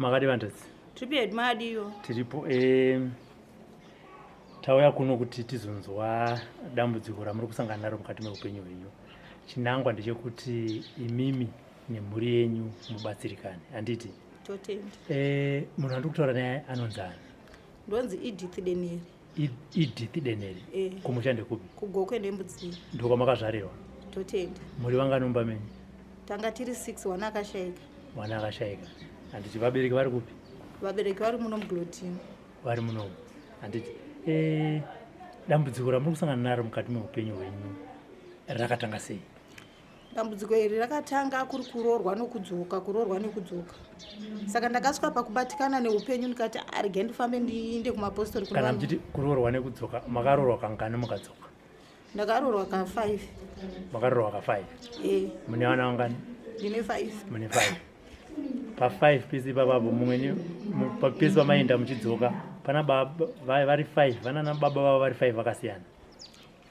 Makadi vandadzi? Tiripo hedu, madiyo? Tiripo. Tauya kuno kuti tizonzwa dambudziko ramuri kusangana naro mukati meupenyu hwenyu. Chinangwa ndechekuti imimi nemhuri yenyu mubatsirikane, handiti? Totenda. Munhu andiri kutaura naye anonzi ani? Ndonzi Edith Deneri. Edith Deneri. Kumusha ndekupi? KuGokwe Nembudziya. Ndokwamakazvarirwa? Totenda. Muri vangani mumba menyu? Tanga tiri 6, wana akashaika. Mwana akashaika, handiti? Vabereki vari kupi? Vabereki vari muno muGlodini. Vari munomu, handiti? Dambudziko ramuri kusangana naro mukati meupenyu hwenyu rakatanga sei? Dambudziko iri rakatanga kuri kuroorwa nokudzoka, kuroorwa nekudzoka. Saka ndakasvika pakubatikana neupenyu, ndikati arege ndifambe ndiinde kumapostori. Kana muchiti kuroorwa nekudzoka, makaroorwa kangani mukadzoka? Ndakaroorwa ka5. Makaroorwa ka5? E. Mune vana vangani? Ndine 5. Mune 5. Pa5 pese ipapapo, mumwe pese pamaenda muchidzoka, pana baba vari 5, vanana baba vavo vari 5 vakasiyana?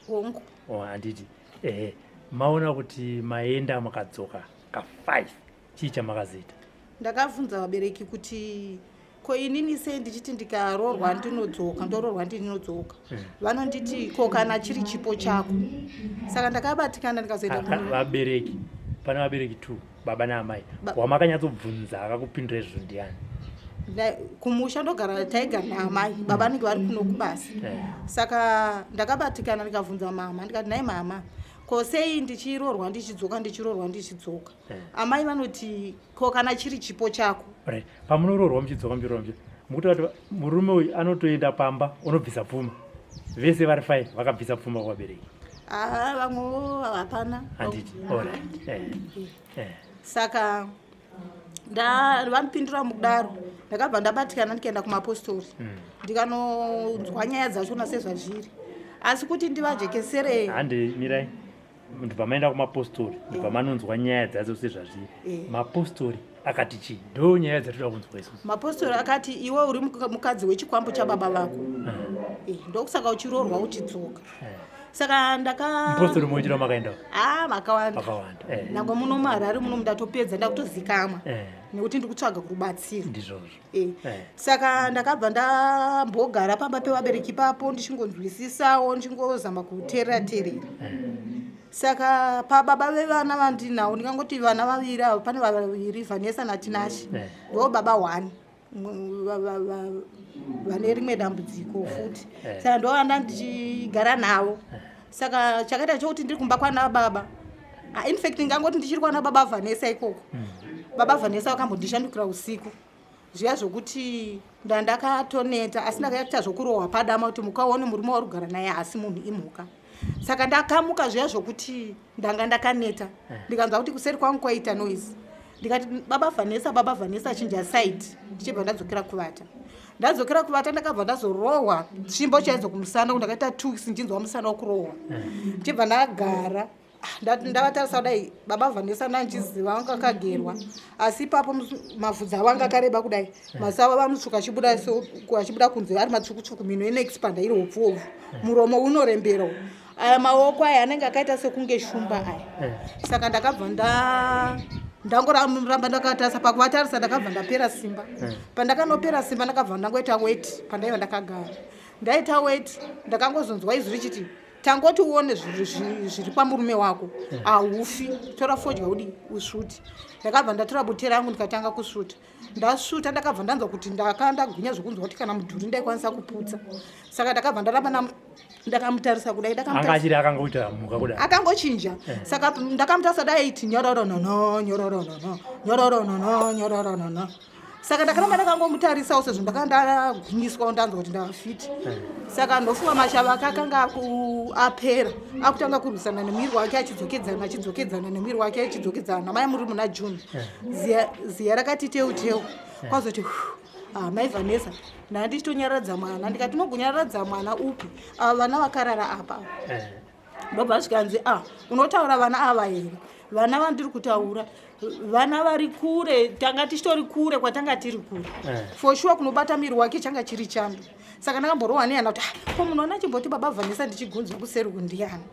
Hongu. Oh, handiti? Ehe, maona kuti maenda makadzoka ka5, chii chamakazoita? Ndakabvunza vabereki kuti ko inini sei ndichiti ndikaroorwa ndinodzoka, ndoroorwa ndinodzoka? Vanonditi ko kana chiri chipo chako. Saka ndakabatikana, ndikazoenda Vabereki, pane vabereki two, baba naamai. Wamakanyatsobvunza akakupindura izvozvo ndiani? Kumusha ndogara, taigara naamai, baba vanenge vari kuno kubasa. Saka ndakabatikana, ndikabvunza mama, ndikati, "Nhai mama, ko sei ndichiroorwa ndichidzoka, ndichiroorwa ndichidzoka?" Amai vanoti ko kana chiri chipo chako. Right, pamunoroorwa muchidzoka, muchiroorwa muchidzoka, mukuti vati murume uyu anotoenda pamba unobvisa pfuma, vese vari five vakabvisa pfuma kuvabereki? Aa, vamwewo hapana. Handiti? Alright. Saka vanopindura mukudaro, ndakabva ndabatikana, ndikaenda kumapostori, ndikanonzwa nyaya dzachona sezvazviri, asi kuti ndivajekesere Hande, mirai. Ndibva maenda kumapostori, ndibva manonzwa nyaya dzadzo sezvazviri. Mapostori akati chii? Ndo nyaya dzatoda kunzwa isusu. Mapostori akati iwe uri mukadzi wechikwambo chababa vako. Ndokusaka uchiroorwa uchidzoka. Saka ndaka Mupostori muchiro makaenda? A, makawanda. Makawanda. Nangwa muno muHarare muno ndatopedza, ndakutozikamwa nekuti ndiri kutsvaga kurubatsiro. Ndizvozvo. Saka ndakabva ndambogara pamba pevabereki ipapo, ndichingonzwisisawo, ndichingozama kuteerera teerera. Saka pababa vevana vandinawo, ndingangoti vana vaviri ava, pane vaviri, Vanessa naTinashe. Ndo baba one vane rimwe dambudziko futi. Saka ndo vanda ndichigara navo. Saka chakaita chokuti ndiri kumba kwana baba. Ah, in fact ndingangoti ndichiri kwana baba Vanessa ikoko, baba Vanessa vakambondishandukira usiku zviya zvokuti ndandakatoneta, asi ndakaita zvokurohwa padama kuti mukaone murume wari kugara naye haasi munhu, imhuka. Saka ndakamuka zviya zvokuti ndanga ndakaneta, ndikanzwa kuti kuseri kwangu kwaita noise. Ndikati, "Baba Vanessa, baba Vanessa, chinja side." Ndichibva ndadzokera kuvata. Ndadzokera kuvata, ndakabva ndazorohwa tsvimbo chaidzo kumusana. Ndakaita 2 weeks ndichinzwa musana wokurohwa. Ndichibva ndagara. Ah, ndavatarisa kudai, baba Vanessa nandichiziva vanga akagerwa, asi ipapo mavhudzi avo anga akareba kudai, maziso avo vamutsvuka achibuda achibuda kunze ari matsvukutsvuku, mhino inoexpanda iri hopfu hopfu, muromo unorembera, aya maoko aya anenge akaita sekunge shumba aya. Saka ndakabva ndangoramba ndakatarisa. Pakuvatarisa ndakabva ndapera simba. Pandakanopera simba, ndakabva ndangoita weti pandaiva ndakagara. Ndaita weti, ndakangozonzwa izwi richiti, "Tangoti uone zviri pamurume wako, haufi. Tora fodya udi usvuti." Ndakabva ndatora bute rangu, ndikatanga kusvuta. Ndasvuta, ndakabva ndanzwa kuti ndaka ndagwinya zvokunzwa kuti kana mudhuri ndaikwanisa kuputsa. Saka ndakabva ndaramba ndakamutarisa kudai. Anga achiri akangoita mhuka kudai? Akangochinja. Saka ndakamutarisa dai iti nyororo nono, nyororo nono, nyororo nono, nyororo nono. Saka ndakaramba ndakangomutarisawo sezvo ndakanga ndagwinyiswawo, ndanzwa kuti ndafiti. Saka ndofunga mashava ake akanga apera, akutanga kurwisana nemwiri wake, achidzokedzana, achidzokedzana nemwiri wake, achidzokedzana. Mai, muri muna June, ziya rakati teu teu, kwazoti ah, mai Vanessa, ndaa ndichitonyaradza mwana. Ndikati, "Unogonyaradza mwana upi? Ava vana vakarara apa." Ndobva zvikanzi, "A, unotaura vana ava here? Vana vandiri kutaura vana vari kure, tanga tichitori kure kwatanga tiri kure." For sure kunobata miri wake changa chiri chando. Saka ndakamborohwa nehana kuti, "Ah, ko munhu ana chimboti baba Vanessa ndichigunzwa kuseri kundiyani?"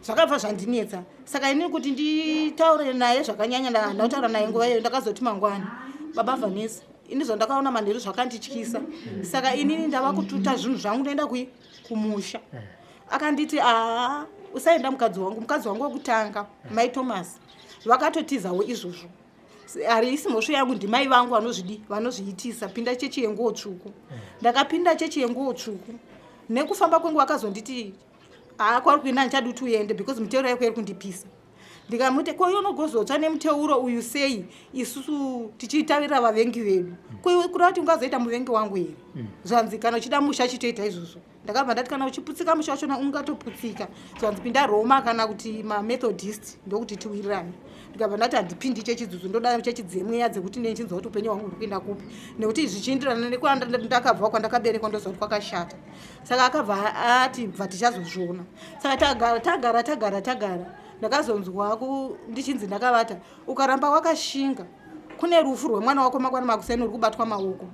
Zvakabva zvandinetsa. Saka inini kuti nditaure naye zvakanyanya, ndakutaura naye nguva iyoyo. Ndakazoti mangwana, "Baba Vanessa." Ini zvandakaona manheru zvakandityisa. Saka inini ndava kututa zvinhu zvangu ndoenda kui kumusha. Akanditi aa usaenda mukadzi wangu, mukadzi wangu wekutanga mai Thomas vakatotizawo izvozvo. Harisi mhosvo yangu, ndimai vangu vanozvidi vanozviitisa. Pinda chechi yenguo tsvuku. Ndakapinda chechi yenguo tsvuku. Nekufamba kwenguva akazonditi haa kwauri kuenda handichadi kuti uende because miteuro yako iri kundipisa. Ndikamuti ko iwe unogozotsva nemuteuro uyu sei isusu tichitavirira vavengi vedu? Ko iwe kureva kuti ungazoita muvengi wangu here? Zvanzi kana uchida musha chitoita izvozvo. Ndakabva ndati kana uchiputsika musha wachona ungatoputsika. Zvanzi pinda Roma kana kuti maMethodist ndokuti tiwirirane. Ndikabva ndati handipindi chechi idzodzo, ndoda chechi dzemweya dzekuti ndichinzwa kuti upenyu hwangu huri kuenda kupi, nekuti zvichienderana nekwandakabva kwandakaberekwa ndoziva kuti kwakashata. Saka akabva ati bva tichazozviona. Saka tagara tagara tagara tagara, ndakazonzwa ndichinzi ndakavata, ukaramba wakashinga kune rufu rwemwana wako mangwana makuseni uri kubatwa maoko.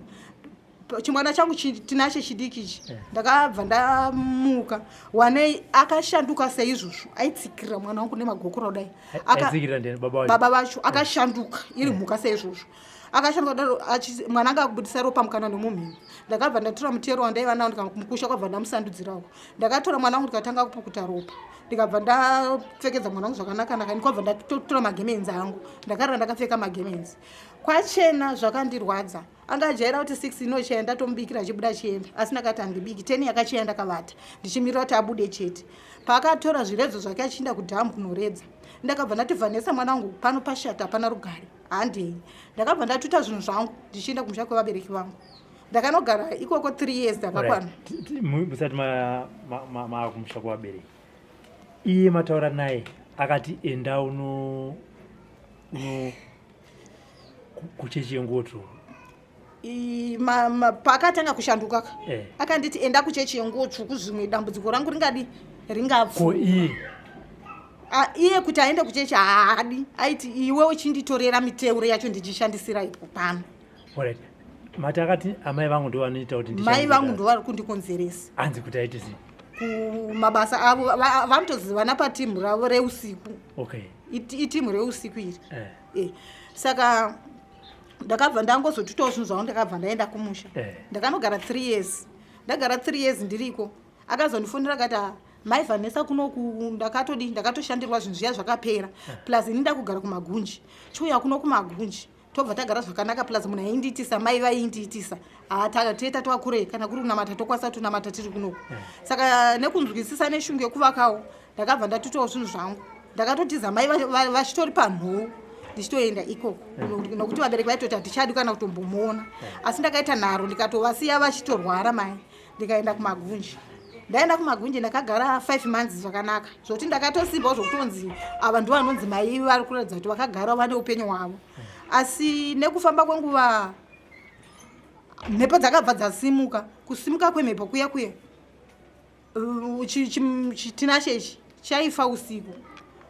Chimwana changu tinashe chidiki ichi, ndakabva ndamuka wanei akashanduka seizvozvo, aitsikirira mwana wangu nemagokora kudai. Aitsikirira ndiani? Baba vacho? Baba vacho akashanduka iri mhuka seizvozvo, akashanduka kudaro, mwana anga akubudisa ropa mukana nemumhino. Ndakabva ndatora mutero wandaiva nawo ndikamukusha, kwabva ndamusandudzirako. Ndakatora mwana wangu ndikatanga kupukuta ropa, ndikabva ndapfekedza mwana wangu zvakanaka-naka, ndikabva ndatotora magemenzi angu, ndakarara ndakapfeka magemenzi kwachena. Zvakandirwadza, anga ajaira kuti 6 inochaya ndatomubikira achibuda achienda, asi ndakati handibiki. 10 yakachiya ndakavata ndichimirira kuti abude chete. Paakatora zviredzo zvake achienda kudhamu kunoredza, ndakabva ndati Vanessa mwana wangu, pano pashata, hapana rugare, handei. Ndakabva ndatuta zvinhu zvangu ndichienda kumusha kwevabereki vangu. Ndakanogara ikoko 3 years ndakakwana. Musati maakumusha kuvabereki, iye mataura naye akati enda uno uno kuchechi yenguo tsvuku? Paakatanga kushanduka ka, akanditi enda kuchechi yenguo tsvuku, zvimwe dambudziko rangu ringadi ringapfu. Ko iye? Iye kuti aende kuchechi haadi, aiti iwe uchinditorera miteuro yacho ndichishandisira ipo pano. Alright. Mati akati amai vangu ndo vanoita kuti mai vangu ndo vari kundikonzeresa. Hanzi kuti aite sei? Kumabasa avo vanotozivana patimu ravo reusiku. Itimu reusiku iri. Saka ndakabva ndangozotutawo zvinhu zvangu, ndakabva ndaenda kumusha. Ndakanogara 3 years. Ndagara 3 years ndiriko, akazondifonera akati, "Ah, mai Vanessa, kunoku ndakatodi ndakatoshandirwa, zvinhu zviya zvakapera, plus ini ndakugara kumagunji, chiuya kuno kumagunji tobva tagara zvakanaka. Plus munhu aindiitisa, mai vaindiitisa, toita twakure, kana kuri kunamata tokwanisa kutonamata tiri kunoku." Saka nekunzwisisa neshungu yekuvakawo, ndakabva ndatutawo zvinhu zvangu, ndakatotiza mai vachitori panhoo ndichitoenda ikoko, nokuti vabereki vaitoti hatichadi kana kutombomuona. Asi ndakaita nharo, ndikatovasiya vachitorwara mai, ndikaenda kumagunji. Ndaenda kumagunji, ndakagara 5 months zvakanaka, zvokuti ndakatosimbawo zvokutonzi ava ndo vanonzi mai vari kuratidza kuti vakagara vane upenyu hwavo. Asi nekufamba kwenguva mhepo dzakabva dzasimuka. Kusimuka kwemhepo kuya kuya, Tinashe ichi chaifa usiku,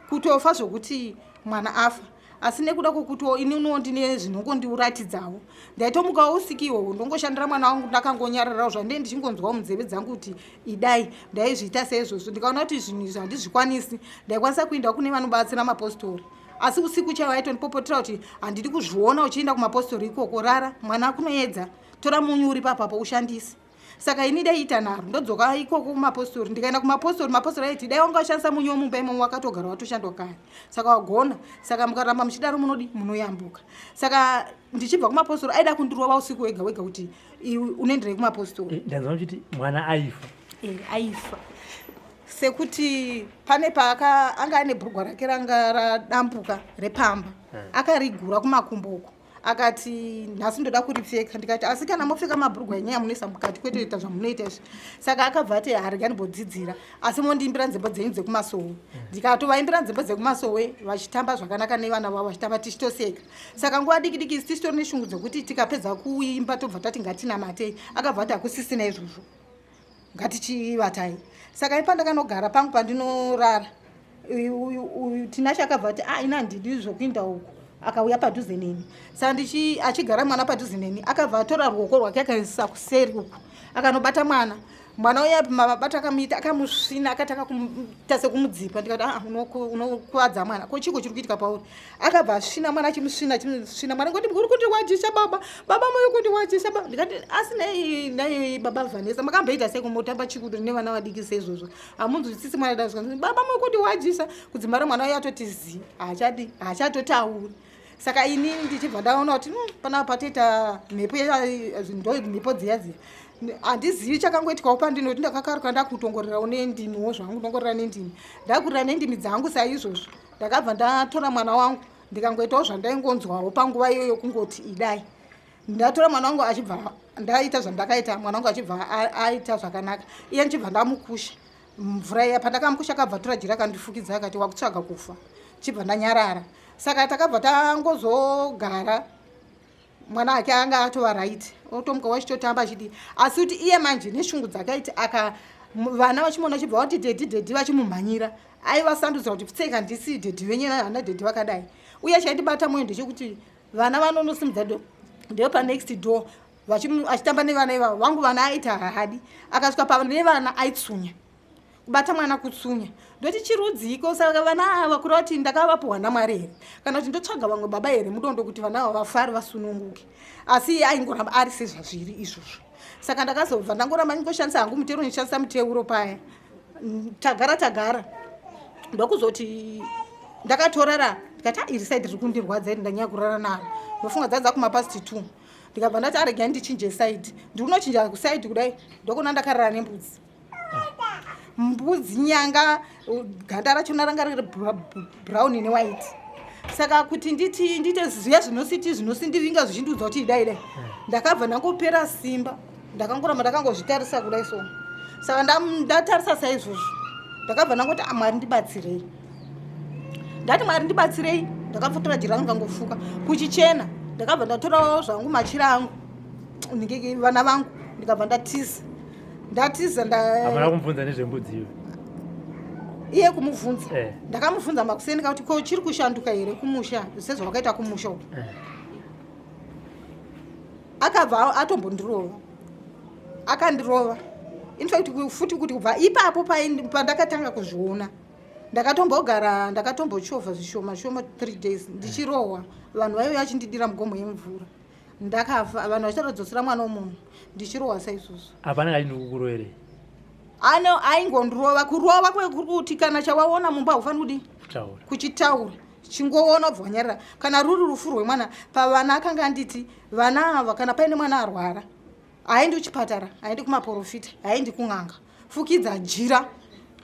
kutofa zvokuti mwana afa. Asi nekuda kwokuti ininiwo ndine zvinongondiuratidzawo, ndaitomukawo usiku ihwohwo ndongoshandira mwana wangu ndakangonyararawo, zvandee ndichingonzwawo munzeve dzangu kuti idai ndaizviita seizvozvo. Ndikaona kuti zvinhu izvi handizvikwanisi, ndaikwanisa kuendawo kune vanobatsira, mapostori. Asi usiku chaiwo aitondipopotera kuti handidi kuzviona uchienda kumapostori ikoko, rara mwana kunoedza, tora munyu uri papapo ushandise. Saka ini daiita nharo, ndodzoka ikoko kumapostori. Ndikaenda kumapostori, mapostori aiti dai wanga washandisa munyu womumba imomo wakatogara watoshandwa kare, saka wagona, saka mukaramba muchidaro munodi munoyambuka. Saka ndichibva kumapostori aida kundirova usiku wega wega kuti unoenderei kumapostori. Ndanzwa muchiti mwana aifa. Aifa sekuti pane paaka anga ane bhurugwa rake ranga radambuka repamba, akarigura kumakumbo uko, akati nhasi ndoda kuripfeka. Ndikati asi kana mopfeka mabhurugwa enyaya munoisa mukati, kwete ita zvamunoita izvi. Saka akabva ati harega ndimbodzidzira, asi mondiimbira nzimbo dzenyu dzekumasowe. Ndikatovaimbira nzimbo dzekumasowe vachitamba zvakanaka nevana vavo, vachitamba tichitoseka. Saka nguva diki diki isi tichitori neshungu dzekuti tikapedza kuimba tobva tati ngatinamatei, akabva ati hakusisina izvozvo, ngatichivatai. Saka ipa ndakanogara pangu pandinorara, uyu Tinashe akabva ati ah, ini handidi zvokuinda uku. Akauya padhuze neni, saka achigara mwana padhuze neni, akabva atora ruoko rwake akaisa kuseri uku, akanobata mwana. Mwana uya mabata akamuita, akamusvina, akatanga kumuita sekumudzipa. Ndikati, ah, unokuvadza mwana, ko chiko chiri kuitika pauri? Akabva asvina mwana, achimusvina, achimusvina mwana, ngoti uri kundiwajisa baba, baba muri kundiwajisa baba. Ndikati, asi nei nei baba Vanessa makamboita sei kumutamba chikudo nevana vadiki seizvozvo? Hamunzwisisi mwana da zvikanzi, baba muri kundiwajisa. Kudzimara mwana uya atoti zi, haachadi, haachatotauri. Saka ini ndichibva ndaona kuti panapa patoita mhepo, ndo mhepo dziya dziya. Handizivi chakangoitikawo pandinoti ndakakaruka ndakutongorerawo nendimiwo zvangu, ndongorera nendimi, ndakurira nendimi dzangu saizvozvo. Ndakabva ndatora mwana wangu, ndikangoitawo zvandaingonzwawo panguva iyoyo, kungoti idai ndatora mwana wangu, achibva ndaita zvandakaita, mwana wangu achibva aita zvakanaka. Iye ndichibva ndamukusha mvura iya. Pandakamukusha, akabva tora jira akandifukidza, akati, "Wakutsvaga kufa." Chibva ndanyarara. Saka takabva tangozogara, mwana ake anga atova right, otomuka wachitotamba achidii. Asi kuti iye manje neshungu dzakaiti aka vana vachimuona chibva vati, "Daddy, daddy," vachimumhanyira, aivasandudzira kuti, "Pfeka, ndisi daddy venyu, hana daddy vakadai." Uye chaindibata mwoyo ndechekuti vana vanonosimudza ndo panext door achitamba nevana ivavo. Vangu vana aiti haadi, akasvika pane vana aitsunya, kubata mwana kutsunya. Ndoti, chirudziko? Saka vana ava kureva kuti ndakavapuhwa naMwari here, kana kuti ndotsvaga vamwe baba here mudondo kuti vana ava vafare, vasununguke? Asi iye aingoramba ari sezvazviri izvozvo. Saka ndakazobva ndangoramba ndingoshandisa hangu muteuro, ndichishandisa muteuro paya. Tagara tagara, ndokuzoti ndakatorara, ndikati, "Ah, iri side riri kundirwadza iri, ndanyanya kurara naro." Ndofunga dzadza kumapast 2, ndikabva ndati, "Aregai ndichinje side." Ndiri kunochinja kuside kudai, ndokuna ndakarara nembudzi, mbudzi nyanga, ganda rachona ranga riri brown newhite. Saka kuti nditi ndiite zviya zvinositi zvinosindivinga zvichindiudza kuti idai dai, ndakabva ndangopera simba, ndakangoramba ndakangozvitarisa kudai so. Saka ndatarisa saizvozvo, ndakabva ndangoti, "Ah, Mwari ndibatsirei." Ndati, "Mwari ndibatsirei." Ndakapfutura jira rangu, ngangofuka kuchichena. Ndakabva ndatorawo zvangu machira angu, vana vangu, ndikabva ndatiza, ndatiza nda Hamuna kumubvunza nezvembudzi iyo? Iye kumubvunza? Ndakamubvunza makuseni kakuti, "Ko chiri kushanduka here kumusha sezvawakaita kumusha uku?" Akabva atombondirova, akandirova. Infact futi kuti kubva ipapo pandakatanga kuzviona, ndakatombogara, ndakatombochovha zvishoma shoma 3 days ndichirohwa. Vanhu vaiuya vachindidira mugomo yemvura, ndakafa. Vanhu vachitodzosera mwana womunhu, ndichirohwa saizvozvo. Hapana kachindikukuroverei? Ano aingondirova, kurova kwekuti kana chawaona mumba haufaniri kudii? Kutaura. Kuchitaura. Chingoona ubva wanyarara. Kana ruri rufu rwemwana pavana, akanga anditi vana ava, kana paine mwana arwara, haendi kuchipatara, haendi kumaprofita, haendi kun'anga, fukidza jira,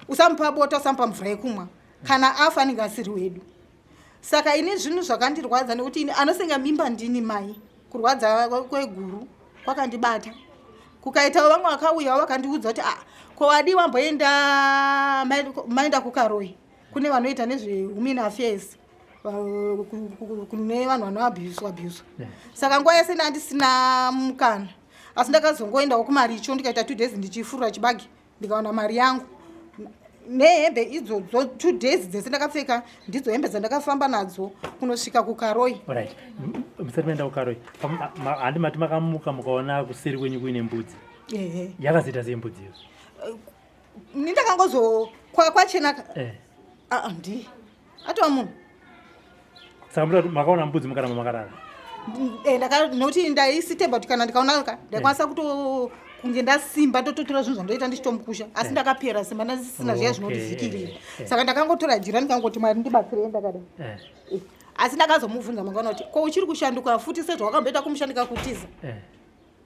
usamupa bota, usamupa mvura yekumwa. Kana afa anenge asiri wedu. Saka ini zvinhu zvakandirwadza nekuti ini anosenga mimba ndini mai. Kurwadza kweguru kwakandibata, kukaitawo vamwe vakauyawo vakandiudza kuti, "Ah, ko wadi wamboenda maenda kuKaroi, kune vanoita nezvewomen affairs, kune vanhu vanoabhuswa abhuswa." Saka nguva yese ndandisina mukana, asi ndakazongoendawo kumaricho, ndikaita 2 days ndichifurura chibage, ndikawana mari yangu nehembe idzodzo. 2 days dzese ndakapfeka ndidzo hembe dzandakafamba nadzo kunosvika kuKaroi. Right, musati maenda kuKaroi, handi mati makamuka mukaona kuseri kwenyu kuine mbudzi? Ehe. Yakazoita sei mbudzi iyo? Ni ndakangozo kwachena. Ah, ndi atova munhu. Saka muda kuti makaona mbudzi mukaramba makarara? Nokuti ndaisitemba kuti kana ndikaona ka ndaikwanisa kuto kunge ndasimba, ndototora zvinhu zvandoita ndichitomukusha, asi ndakapera simba, ndasisina zviya zvinondivhikirira. Saka ndakangotora jira, ndikangoti, "Mwari ndibatsirei," ndakadai. Asi ndakazomubvunza mangwana kuti, "Ko uchiri kushanduka futi sezvawakamboita kumushandika kutiza?"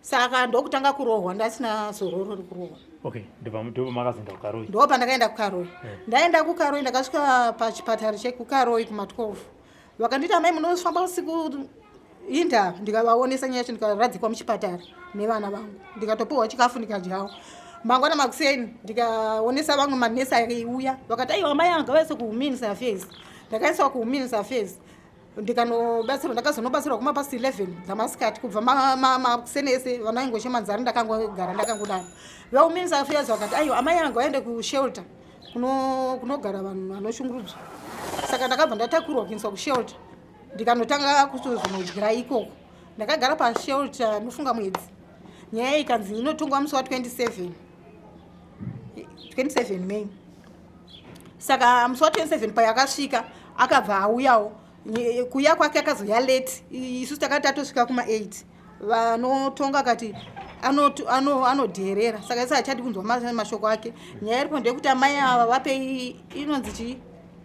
Saka ndokutanga kurohwa, ndasina zororo rekurohwa. Okay, ndobva makazoenda kuKaroi? Ndo pandakaenda kuKaroi. Ndaenda kuKaroi, ndakasvika pachipatara chekuKaroi kuma12, vakanditi, "Amai, munofamba usiku inda?" Ndikavaonesa nyaya yacho, ndikaradzikwa muchipatara nevana vangu, ndikatopiwa chikafu ndikadyawo. Mangwana makuseni ndikaonesa vamwe manesi aiuya, vakati, "Aiwa, mai anga vaise kuwomen's affairs." Ndakaiswa kuwomen's affairs, ndikanobatsirwa. Ndakazonobatsirwa kumapast 11 dzamasikati. Kubva makuseni ese vana vaingochema nzara, ndakangogara ndakangodaro. Vewomen's affairs vakati, "Aiwa, amai anga vaende kushelter kunogara vanhu vanoshungurudzwa." Saka ndakabva ndatakurwa kuendeswa kushelter, ndikanotanga kutozonodyira ikoko. Ndakagara pashelter ndofunga mwedzi. Nyaya ikanzi inotongwa musi wa27. 27 May. Saka musi wa 27 payakasvika, akabva auyawo. Kuuya kwake akazoya late. Isusu takati tatosvika kuma8. Vanotonga akati anodherera, saka isi hachadi kunzwa mashoko ake. Nyaya iripo ndeyekuti amai ava vapei inonzi chii?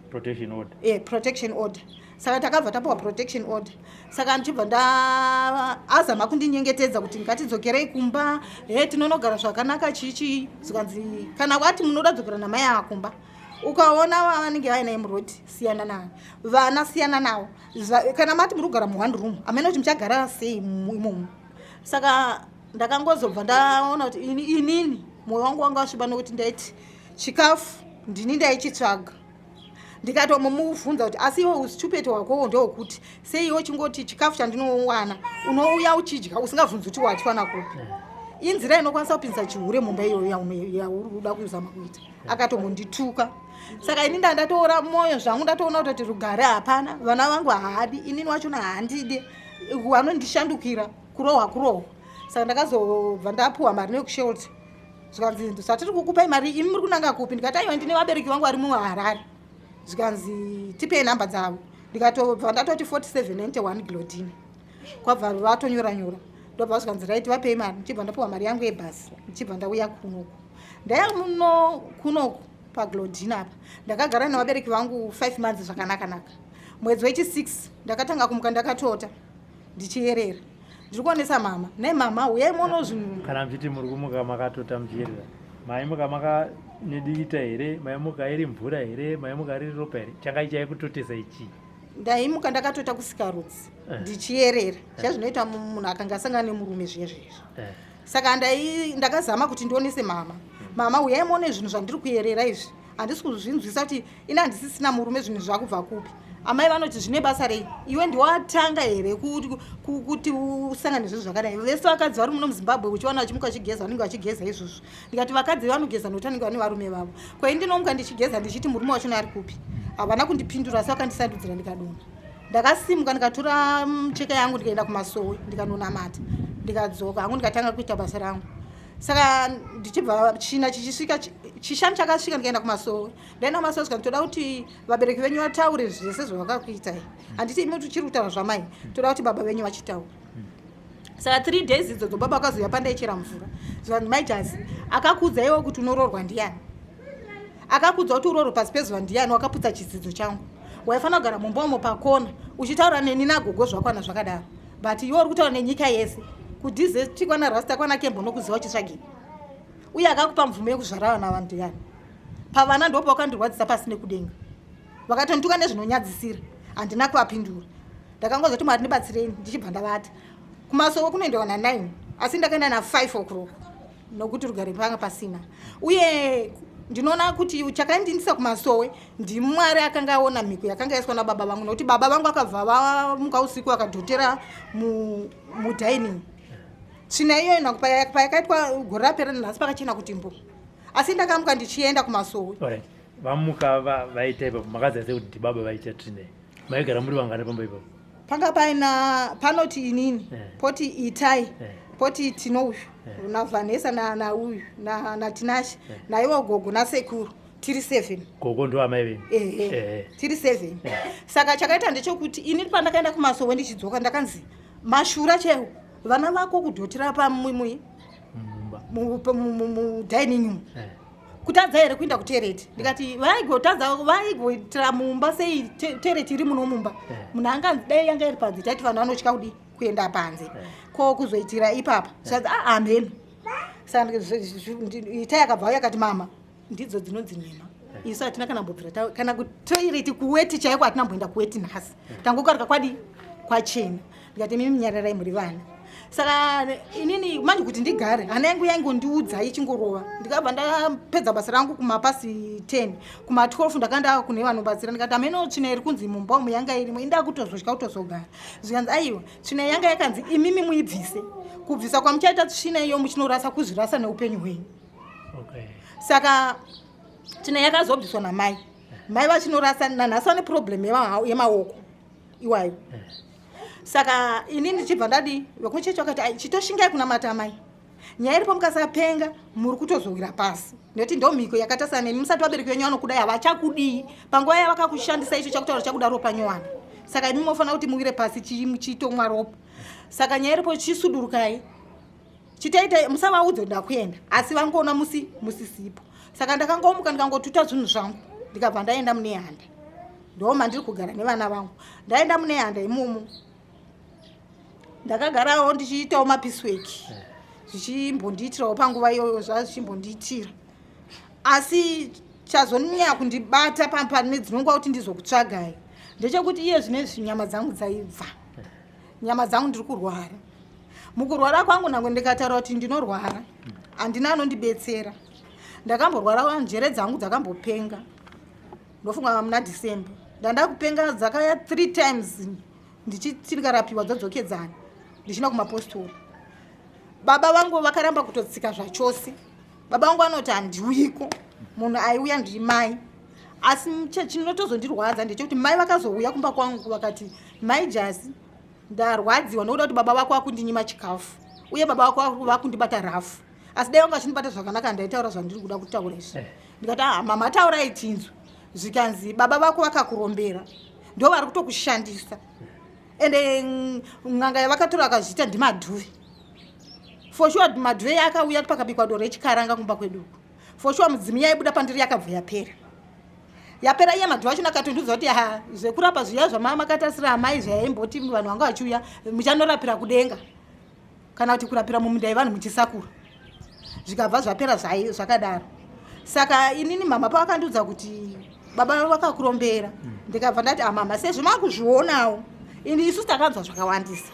Protection order. Protection order. Saka takabva tapiwa protection order. Saka ndichibva ndaazama kundinyengetedza kuti ngatidzokerei kumba, he, tinonogara zvakanaka, chichi. Zikanzi kana wati munoda dzokera namai ava kumba, ukaona vanenge vainaye muroad, siyana nayo, vana siyana navo. Kana mati muri kugara muone room, hamene kuti muchagara sei imomo. Saka ndakangozobva ndaona kuti inini mwoyo wangu wanga wasviba, nokuti ndaiti chikafu ndini ndaichitsvaga. Ndikatomumubvunza kuti, asi iwe ustupid hwakowo ndehwekuti sei iwe chingoti chikafu chandinowana unouya uchidya usingabvunzi kuti wachiwana kupi? Inzira inokwanisa kupinza chihure mumba iyoyo yauri kuda kuzama kuita. Akatombondituka. Saka ini ndandatoora mwoyo zvangu, ndatoona kutoti rugare hapana, vana vangu haadi, inini wachona handidi, vanondishandukira, kurohwa kurohwa. Saka ndakazobva ndapuwa mari nekushelter. Zvikanzi, zvatiri kukupai mari, imi muri kunanga kupi? Ndikati, aiwa, ndine vabereki vangu vari muHarare. Zvikanzi, tipei nhamba dzavo. Ndikatobva ndatoti 4791 Glodini. Kwabva vatonyora nyora, ndobva zvikanzi, right, vapei mari. Ndichibva ndapiwa mari yangu yebhasi, ndichibva ndauya kunoku. Ndaya muno kunoku paGlodini apa, ndakagara nevabereki vangu 5 months zvakanaka-naka. Mwedzi wechi6 ndakatanga kumuka ndakatota, ndichiyerera. Ndiri kuonesa mama nemama, uyai muono zvinhu. Kana muchiti muri kumuka makatota muchiyerera, maimuka maka nedikita here? Maimuka iri mvura here? Maimuka riri ropa here? Changa chaikutotesa ichii? Ndaimuka ndakatota kusikarudzi, ndichiyerera zvazvinoita munhu akanga asangana nemurume zviye zvezvo. Saka ndakazama kuti ndionese mama, mama, uyai muone zvinhu zvandiri kuyerera izvi, handisi kuzvinzwisa kuti ini handisisina murume, zvinhu zvakubva kupi? Amai vanoti, zvine basa rei? Iwe ndiwatanga here kuti usangane zvinhu zvakadai? Vese vakadzi vari muno muZimbabwe uchiwana vachimuka vachigeza, vanenge vachigeza izvozvo. Ndikati, vakadzi vanogeza nokuti vanenge vane varume vavo. Kwai ndinomuka ndichigeza ndichiti murume wachona ari kupi? Havana kundipindura, asi vakandisandudzira, ndikadonha. Ndakasimuka, ndikatora mucheka yangu, ndikaenda kumasowe, ndikanonamata, ndikadzoka hangu, ndikatanga kuita basa rangu. Saka ndichibva china chichisvika, chishanu chakasvika, ndikaenda kumasowe. Ndaenda kumasowe, sika toda kuti vabereki venyu vataure zvese zvavakakuitai. Handiti imi tichiri kutaura zvamai, toda kuti baba venyu vachitaura. Saka 3 days idzodzo baba vakazouya pandaichera mvura. Zvanzi, maijazi akakuudza iwe kuti unoroorwa ndiani? Akakuudza kuti uroorwe pasi pezuva ndiani? Wakaputsa chidzidzo changu. Waifanira kugara mumba umo pakona uchitaura neni nagogo, zvakwana zvakadaro, but iwe uri kutaura nenyika yese kudhizeti kwana Rasta, kwana Kembo, nokuziva uchitsvagei? Uye akakupa mvumo yekuzvara vana va ndiani? Pavana ndo pawakandirwadzisa pasi nekudenga. Vakatonituka nezvinonyadzisira, handina kuvapindura. Ndakangozoti, Mwari ndibatsirei. Ndichibva ndavata. Kumasowe kunoendewa na9, asi ndakaenda na5 o'clock nokuti rugare panga pasina. Uye ndinoona kuti chakandindisa kumasowe ndiMwari akanga aona mhiko yakanga yaiswa nababa vangu, nokuti baba vangu akabva vamuka usiku akadhotera mudining. Tsvina iyoyo nangu payakaitwa gore rapera, nhasi pakachena kuti mbo, asi ndakamuka ndichienda kumasowe. Alright. Vamuka vaita ipapo, makaziva sei kuti ndibaba vaita tsvina? Maigara muri vangani pamba ipapo? Panga paina, panoti inini, poti Itai, poti Tino uyu, naVhanesa, nauyu, naTinashe, naiwo gogo, nasekuru, tiri seven. Gogo ndo amai venyu? Ehe. Tiri seven. Saka chakaita ndechekuti ini pandakaenda kumasowe, ndichidzoka ndakanzi mashura chaiwo, vana vako kudhotera pamumui mumba mudining room. Kutadza here kuenda kutoilet? Ndikati, vaigotadza, vaigoitira mumba sei? Toilet iri muno mumba. Munhu anganzi dai yanga iri panze, taiti vanhu vanotya kudi kuenda panze. Ko kuzoitira ipapa? Zvanzi, a hameno. Saka Itai akabva auya akati, mama, ndidzo dzinonzi nhema. Isu hatina kana mbobvira kana kutoilet, kuwet chaiko hatina mboenda kuwet nhasi, tangokarika kwadi kwachena. Ndikati, mimi nyararai, muri vana. Saka inini manje kuti ndigare, hana yangu yaingondiudza ichingorova. Ndikabva ndapedza basa rangu kumapasi 10, kuma12 ndakanda kune vanobatsira. Ndikati, hameno tsvina iri kunzi mumba umu yanga irimo, inda kutozotya kutozogara. Zvikanzi, aiwa, tsvina yanga yakanzi imimi muibvise. Kubvisa kwamuchaita tsvina iyo muchinorasa, kuzvirasa neupenyu hwenyu. Saka tsvina yakazobviswa namai. Mai vachinorasa, nanhasi vane problem yemaoko iwayo. Saka ini ndichibva ndadi vekuchechi vakati, "Ai, chitoshingai kunamata amai." Nyaya iripo mukasapenga muri kutozowira pasi nekuti ndo mhiko yakatasana nemi musati vabereki venyu vanokudai havachakudii panguva yavakakushandisa icho chakutaura chakuda ropa nyowani saka imi mofanira kuti muwire pasi chitomwa ropa. Saka nyaya iripo chisudurukai chitaita musavaudze kuti ndakuenda asi vangoona musi musisipo. Saka ndakangomuka ndikangotuta zvinhu zvangu ndikabva ndaenda mune handa ndo mandiri kugara nevana vangu. Ndaenda mune handa imomo ndakagarawo ndichiitawo mapiecework zvichimbondiitirawo panguva iyoyo zvazvichimbondiitira asi chazonyanya kundibata pane dzinonguva kuti ndizokutsvagai ndechekuti iye zvinezvi nyama dzangu dzaibva nyama dzangu ndiri kurwara. Mukurwara kwangu nangwe ndikataura kuti ndinorwara handina anondibetsera. Ndakamborwara njere dzangu dzakambopenga ndofunga muna December ndanda kupenga dzakaya 3 times ndichiti ndikarapiwa dzadzokedzana ndichienda kumapostori. Baba vangu vakaramba kutotsika zvachose. Baba vangu vanoti handiuyiko munhu aiuya ndimai asi chinotozondirwadza ndechekuti mai vakazouya kumba kwangu vakati mai Jasi ndarwadziwa nokuda kuti baba vako vakundinyima chikafu uye baba vako vakundibata rafu asi dai vanga vachindibata zvakanaka ndaitaura zvandiri kuda kutaura izvi. Ndikati ah mama taurai tinzwe. Zvikanzi baba vako vakakurombera ndo vari kutokushandisa ende n'anga yavakatora vakazviita ndimadhuve. For sure madhuve akauya pakabikwa doro rechikaranga kumba kwedu uku. For sure mudzimu yaibuda pandiri yakabva yapera. Yapera iye madhuve achona akatondiudza kuti ha zvekurapa zviya zvamamakatasira amai zvaimboti vanhu vanga vachiuya muchanorapira kudenga kana kuti kurapira muminda yevanhu muchisakura. Zvikabva zvapera zvakadaro. Saka inini mama pavakandiudza kuti baba vakakurombera ndikabva ndati amama sezvo makuzvionawo ini isusu takanzwa zvakawandisa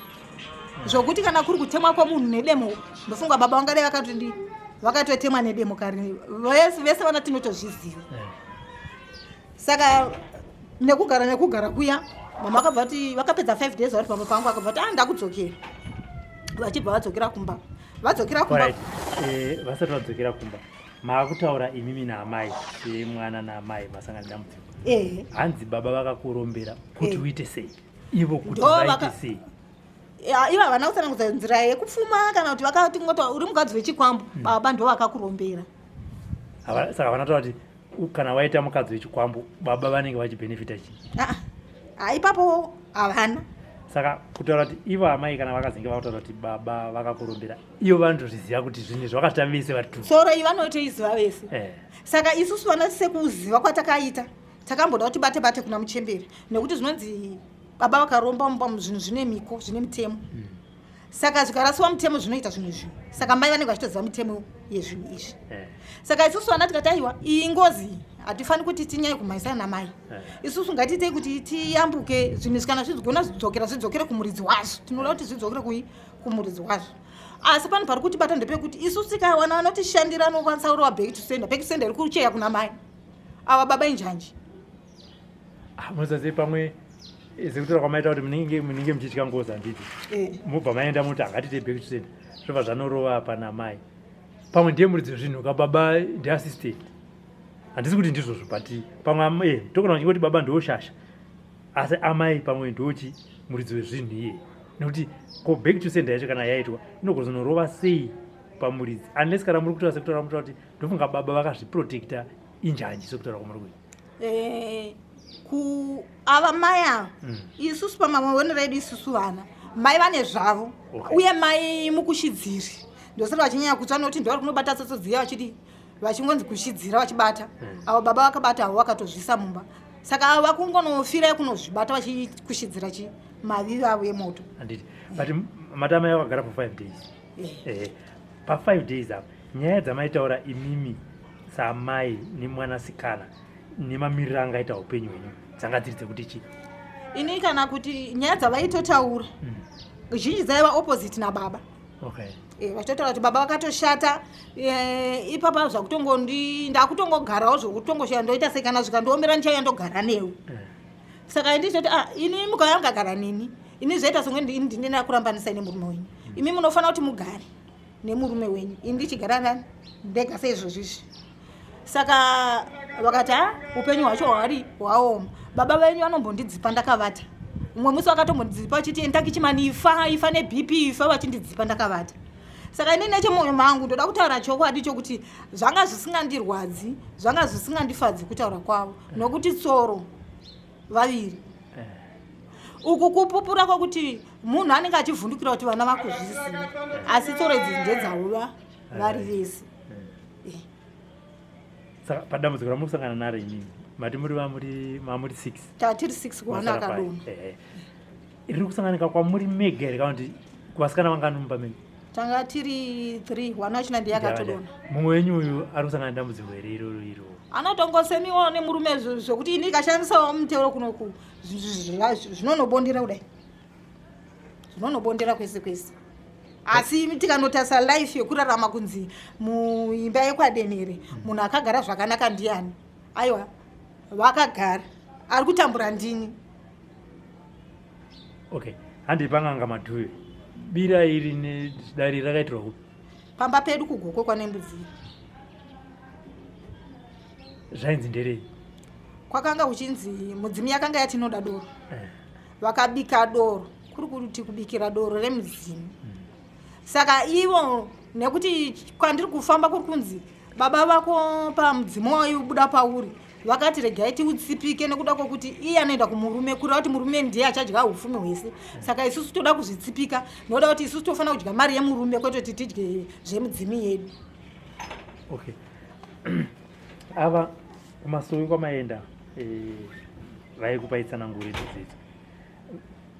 zvokuti kana kuri kutemwa kwemunhu nedemo ndofunga baba vangadai vakatodi vakatotemwa nedemo kare vese vana tinotozviziva. Saka nekugara nekugara kuya mama vakabva vati vakapedza 5 days vari pamba pangu akabva vati ah ndakudzokera. Vachibva vadzokera kumba. Vadzokera kumba. Vasati vadzokera kumba maakutaura imimi naamai semwana naamai masangana dambudziko. Hanzi baba vakakurombera kuti uite sei ivo kuti vaite sei? Ivo havana kutsanangudza nzira yekupfuma kana kuti vakati ngoti uri mukadzi wechikwambo baba ndo vakakurombera. Saka havana taura kuti kana waita mukadzi wechikwambo baba vanenge vachibhenefita chii? Ipapo havana. Saka kutaura kuti ivo amai kana vakazenge vakutaura kuti baba vakakurombera ivo vanotozviziva kuti zvinhu izvi vakazvita vese vari two. Soro iyi vanotoiziva vese. Saka isusu vana sekuziva kwatakaita takamboda kuti bate bate kuna muchembere nekuti zvinonzi baba vakaromba mumba zvinhu zvine miko zvine mitemo. Saka zvikarasiwa mutemo zvinoita zvinhu izvi. Saka mai vanenge vachitoziva mitemo yezvinhu izvi. Saka isusu vana tikati aiwa iyi ngozi hatifani kuti tinyanye kumhanyisana namai. Isusu ngatiitei kuti tiyambuke zvinhu izvi kana zvigona zvidzokera zvidzokere kumuridzi wazvo. Tinoda kuti zvidzokere kumuridzi wazvo. Asi panhu pari kutibata ndepekuti isusu tikawana vanotishandira anokwanisa kurova back to sender. Back to sender iri kucheya kuna mai. Ava baba injanji. Munoziva pamwe sekutaura kwamaita kuti munenge muchitya ngozi handiti? Mobva maenda moti hangatite back to sender. Zvobva zvanorova pana mai. Pamwe ndiye muridzi wezvinhu ka baba ndiassistant. Handisi kuti ndizvozvo but pamwe togona kuchingoti baba ndoshasha. Asi amai pamwe ndochi muridzi wezvinhu iye. Nekuti ko back to sender yacho kana yaitwa inogozonorova sei pamuridzi unless kana muri kutaura sekutaura mutaura kuti ndofunga baba vakazviprotecta injanji sekutaura kwamuri kuita. Ku ava mai ava isusu pamaonero edu isusu vana mai vane zvavo uye mai mukushidziri ndosaka vachinyanya kutsva nekuti ndovari kunobata tsotso dziya vachidi vachingonzi kushidzira vachibata. Avo baba vakabata avo vakatozvisa mumba. Saka avo vakungonofira kunozvibata vachikushidzira chi mavivi avo emoto. Handiti. But matama yavo vakagara for 5 days. Pa 5 days apa nyaya dzamaitaura imimi samai nemwanasikana nemamiriro angaita upenyu hwenyu dzanga dziri dzekuti chii? Ini kana kuti nyaya dzavaitotaura zhinji dzaiva opposite nababa. Vachitotaura kuti baba vakatoshata ipapa zvakutongondi ndakutongogarawo zvekutongoshaya ndoita sei kana zvikandiomera ndichauya ndogara newe. Saka ndichitoti ini mukauya mukagara neni ini zvaita songe ndine ndakurambanisai nemurume wenyu. Imi munofanira kuti mugare nemurume wenyu ini ndichigara nani ndega seizvozvo izvi. Saka vakati upenyu hwacho hwari hwaoma. Baba venyu vanombondidzipa ndakavata. Umwe musi vakatombondidzipa vachiti enda kichimani ifa ifa neBP ifa vachindidzipa ndakavata. Saka ini nechemwoyo mangu ndoda kutaura chokwadi chokuti zvanga zvisingandirwadzi, zvanga zvisingandifadzi kutaura kwavo, nokuti tsoro vaviri eh. Uku kupupura kwokuti munhu anenge achivhundukira kuti vana vakuzviziva, asi tsoro idzi ndedzavo vari vese. Eh. Saka padambudziko ramuri kusangana naro imimi, mati muri vamuri mamuri 6? Tatiri 6 kuwana akadonha. Eh, riri kusanganika kwamuri mega here kana kuti kuvasikana vangani mumba menyu? Tanga tiri 3, wana achina ndiye akatodonha. Mumwe wenyu uyu ari kusangana nedambudziko here iroro iro? Anotongosemiwa nemurume zvekuti ini ikashandisawo mutero kunoku zvinonobondera kudai, zvinonobondera kwese kwese. Asi tikanotarisa life yekurarama kunzi muimba yekwaDenhere munhu akagara zvakanaka ndiani? Aiwa, vakagara, ari kutambura ndini. Okay, handei pang'anga Madhuve. Bira iri nedare rakaitirwa kupi? Pamba pedu kuGokwe kwaNembudziya. Zvainzi nderei? Kwakanga kuchinzi mudzimu yakanga yatinoda doro. Vakabika doro, kuri kuti kubikira doro remudzimu. Saka ivo nekuti kwandiri kufamba kuri kunzi baba vako pamudzimu waibuda pauri, vakati regai tiutsipike nekuda kwokuti iye anoenda kumurume, kureva kuti murume ndiye achadya ufumi hwese. Saka isusu toda kuzvitsipika nokuda kuti isusu tofanira kudya mari yemurume kwete kuti tidye zvemudzimu yedu. Okay, ava kumasowe kwamaenda, vaikupai tsananguro idzodzidzo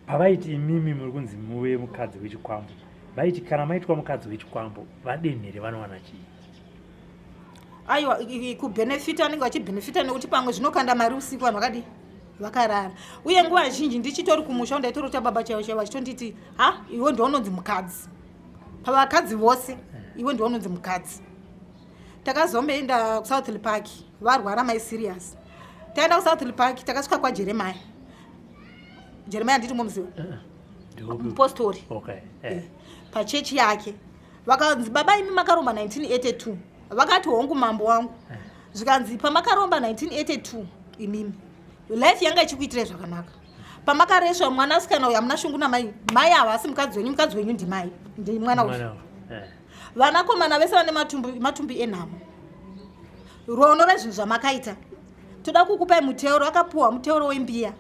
pavaiti imimi muri kunzi muve mukadzi wechikwambo, vaiti kana maitwa mukadzi wechikwambo vaDenhere vanowana chii? Aiwa, kubhenefita vanenge vachibhenefita nekuti pamwe zvinokanda mari usiku vanhu vakadii vakarara. Uye nguva zhinji ndichitori kumusha ndaitorota baba chaivo chaivo vachitonditi, ha, iwe ndiwe unonzi mukadzi pavakadzi vose, iwe ndiwe unonzi mukadzi. Takazomboenda kuSouth Park varwara mai serious. Taenda kuSouth Park, takasvika kwaJeremaya. Jeremaya nditi momuziva, mupostori. Pachechi yake vakanzi, baba imi makaromba 1982. Vakati, hongu mambo wangu. Zvikanzi, pamakaromba 1982 imimi life yanga ichikuitirai zvakanaka. Pamakaresva mwanasikana uyu hamuna shungu namai, mai havasi mukadzi wenyu, mukadzi wenyu ndimai, ndimwana uyu. Vanakomana vese vane matumbi, matumbi enhamo, ruono rezvinhu zvamakaita. Toda kukupai muteuro. Akapuhwa muteuro wembiya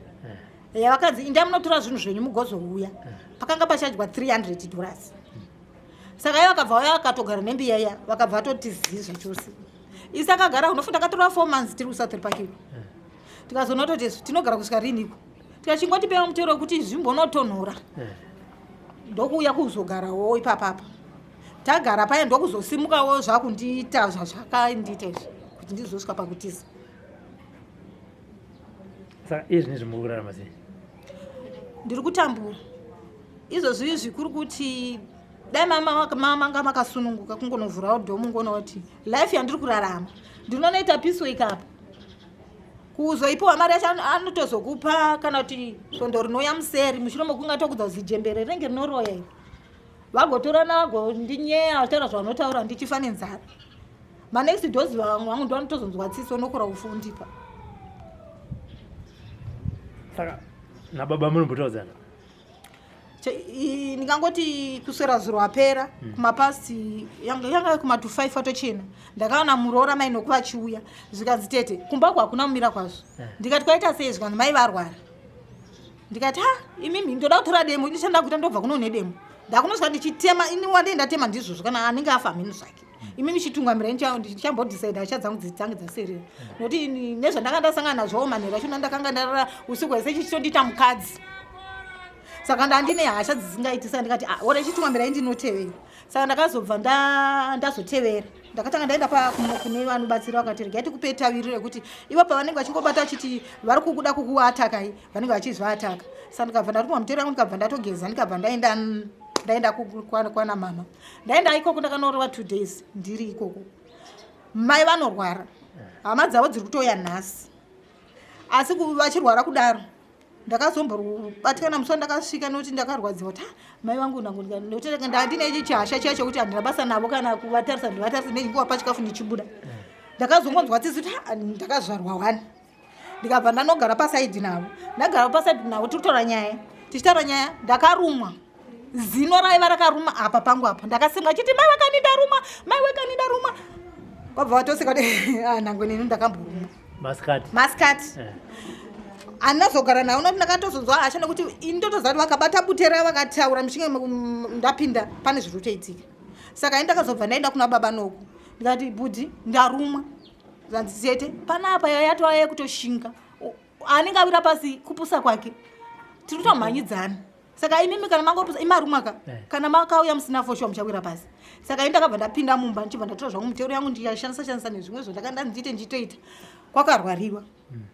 yavakanzi indai munotora zvinhu zvenyu mugozouya. Pakanga pachadya $300. Saka iye vakabva vauya vakatogara nembiya iya, vakabva vatoti zii zvachose. Isi akagara unofunga takatora 4 months tiri kuSouth Park iko. Tikazoona toti tinogara kusvika riniko, tikachingotipewa mutero wekuti zvimbonotonhora, ndokuuya kuzogarawo ipapapa. Tagara paya ndokuzosimukawo zvakundiita zvazvakandiita izvi kuti ndizosvika pakutiza. Saka iye zvinezvi muri kurarama sei? Ndiri kutambura izvozvi izvi. Kuri kuti dai manga makasununguka kungonovhurawo door mungoona kuti life yandiri kurarama. Ndinonoita peace wake up kuzoipiwa mari yacho anotozokupa kana kuti svondo rinouya museri, mushure mekunge atokudza zijembere rinenge rinoroya iri, vagotorana vagondinyeya vachitaura zvavanotaura, ndichifa nenzara. Manext doors vamwe vangu ndo vanotozonzwa tsitsi onokora ufundipa. Saka nababa munombotaudzana? Ndingangoti kuswera zuro apera kumapast yanga kuma to 5 atochena, ndakaona muroora mai nokuva achiuya. Zvikanzi, tete, kumba hakuna kumira kwazvo. Ndikati, kwaita sei? Zvikanzi, mai varwara. Ndikati, ha, imimi ndoda kutora demo. Ini chandida kuita ndobva kuno nedemo, ndakunosvika ndichitema. Ini wandei ndatema ndizvozvo, kana anenge afa mhinu zvake. Imimi chitungamira, ndichambodecide hasha dzangu dzange dzaserera, nokuti nezvandanga ndasangana nazvowo manheru achona ndakanga ndarara usiku hwese chichitondiita mukadzi. Saka ndandine hasha dzisingaiti. Saka ndikati, ah, ora chitungamira, ndinotevera. Saka ndakazobva ndazotevera. Ndakatanga ndaenda kune vanobatsira, vakati, regai tikupe taviri rekuti ivo pavanenge vachingobata vachiti vari kukuda kukuatakai, vanenge vachizvaataka. Saka ndikabva ndatumwa mutero yangu, ndikabva ndatogeza, ndikabva ndaenda kwana mama. Ndaenda ikoko, ndakanorova 2 days ndiri ikoko. Mai vanorwara, hama dzavo dziri kutouya nhasi, asi vachirwara kudaro ndakazombobatikana musi wandakasvika nekuti ndakarwadziwa kuti, "Ah, mai vangu." Nekuti ndandine chihasha chiya chokuti handina basa navo kana kuvatarisa, ndivatarisa nechingovapa chikafu ndichibuda. Ndakazongonzwa tsitsi kuti, "Ah, ndakazvarwa wani." Ndikabva ndanogara paside navo. Ndagara paside navo, tiri kutaura nyaya, tichitaura nyaya, ndakarumwa. Zino raiva rakaruma apa pangu apa. Ndakasimwa chiti mai wekani ndaruma, mai wekani ndaruma. Kwabva vatoseka kuti ah nangwe neni ndakamboruma. Masikati. Masikati. Eh. Andinazogara nawo noti ndakatozonzwa hasha nekuti ini ndotoziva kuti vakabata bute ravo vakataura michinge ndapinda pane zviri kutoitika. Saka ini ndakazobva ndaenda kuna baba Noku ndikati bhudhi ndarumwa. Zvanzi tete panapa yayatova yekutoshinga. Anenge awira pasi kupusa kwake. Tiri kutomhanyidzana. Saka imimi kana mangopusa imarumwa ka eh. Kana makauya musina foshuwa muchawira pasi. Saka ini ndakabva ndapinda mumba ndichibva ndatora zvangu miteuro yangu ndikashandisa shandisa nezvimwe zvandakanda ndiite ndichitoita. Kwakarwariwa.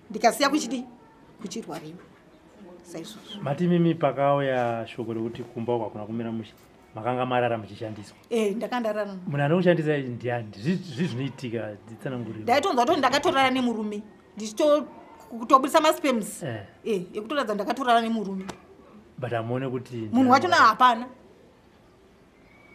Ndikasiya kuchidi kuchirwariwa. Saizvozvo. Mati imimi pakauya shoko rekuti kumba uko hakuna kumira mushe. Makanga marara muchishandiswa. Eh, ndakandarara. Munhu anokushandisa ndiani? Zvii zvinoitika dzitsananguriro. Ndaitonzwa kuti ndakatorara nemurume. Ndichitobudisa masperms. Eh. Eh, ekutoratidza ndakatorara nemurume. But amuone kuti munhu wacho na hapana.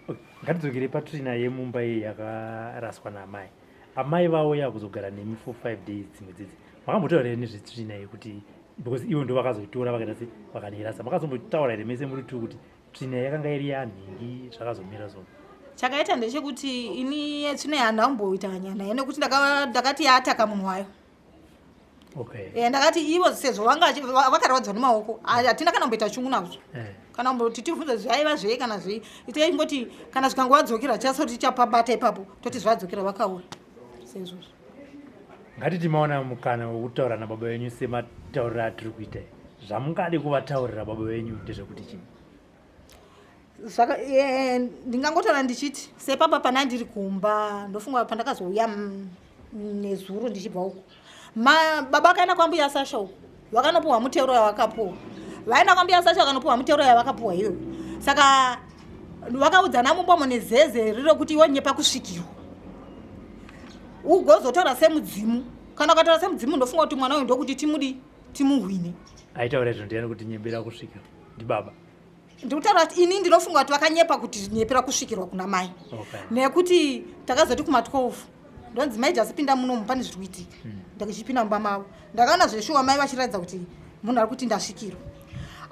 Okay. Ngatidzokere patsvina yemumba iyi yakaraswa naamai. Amai vauya kuzogara nemi for 5 days dzimwe dzidzi. Makambotaura here nezvetsvina iyi kuti because ivo ndo vakazoitora vakaita se vakaniirasa. Makazombotaura here mese muri two kuti tsvina yakanga iri yanhingi zvakazomira so? Chakaita ndechekuti ini tsvina handina kumboita hanya nayo nekuti ndakati yataka munhu wayo. Okay. Eh, ndakati ivo sezvo vanga vakarwadzwa nemaoko hatina kana kumboita chungu nazvo. Eh. Kana kumboti tibvunze zvaiva zvei kana zvei. Itaingoti kana zvikangovadzokera chasoti tichapabata ipapo toti zvadzokera vakaura. Seizvozvo. Ngatiti maona mukana wekutaura nababa venyu sematauriro atiri kuita. Zvamungade kuvataurira baba venyu ndezvekuti chii? Ndingangotaura ndichiti sepapa pana ndiri kumba ndofunga pandakazouya nezuro ndichibva uko. Baba vakaenda kwambuya Sasha uko vakanopuwa muteuro yavakapuwa. Vaenda kwambuya Sasha vakanopuwa muteuro yavakapuwa iyoyo. Saka vakaudzana mumbomo nezeze riro kuti iwe nyepa kusvikirwa. Ugozotaura semudzimu. Kana ukataura semudzimu ndofunga kuti mwana uyu ndokuti timudi timuhwine. Aitaura izvo ndiani kuti nyembera kusvika ndibaba? Ndikutaura kuti ini ndinofunga kuti vakanyepa kuti nyepera kusvikirwa kuna mai. Okay. Nekuti takazoti kuma 12 ndonzi mai Jasi pinda munomu pane zviri kuitika. Ndakachipinda mumba mavo. Ndakaona zveshuwa mai vachiratidza kuti munhu ari kuti ndasvikirwa.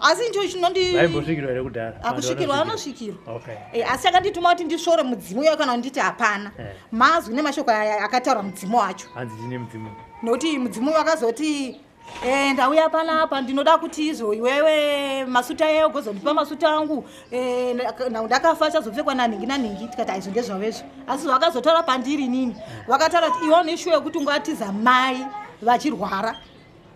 Asi ndicho chinondi Vaimbosvikirwa here kudhara? Akusvikirwa anosvikirwa. Okay. Asi chakandituma kuti ndisvore mudzimu uyo kana nditi hapana. Mazwi nemashoko aya akataura mudzimu wacho. Hanzi chine mudzimu. Nekuti mudzimu wakazoti ndauya panapa ndinoda kuti izvo iwewe masuta eyo ugozondipa masuta angu. Ndakafa achazopfekwa nanhingi nanhingi. Tikati aizvo ndezvavo izvo. Asi vakazotaura pandiri inini. Vakataura kuti iwe une shuwa yekuti ungatiza mai vachirwara.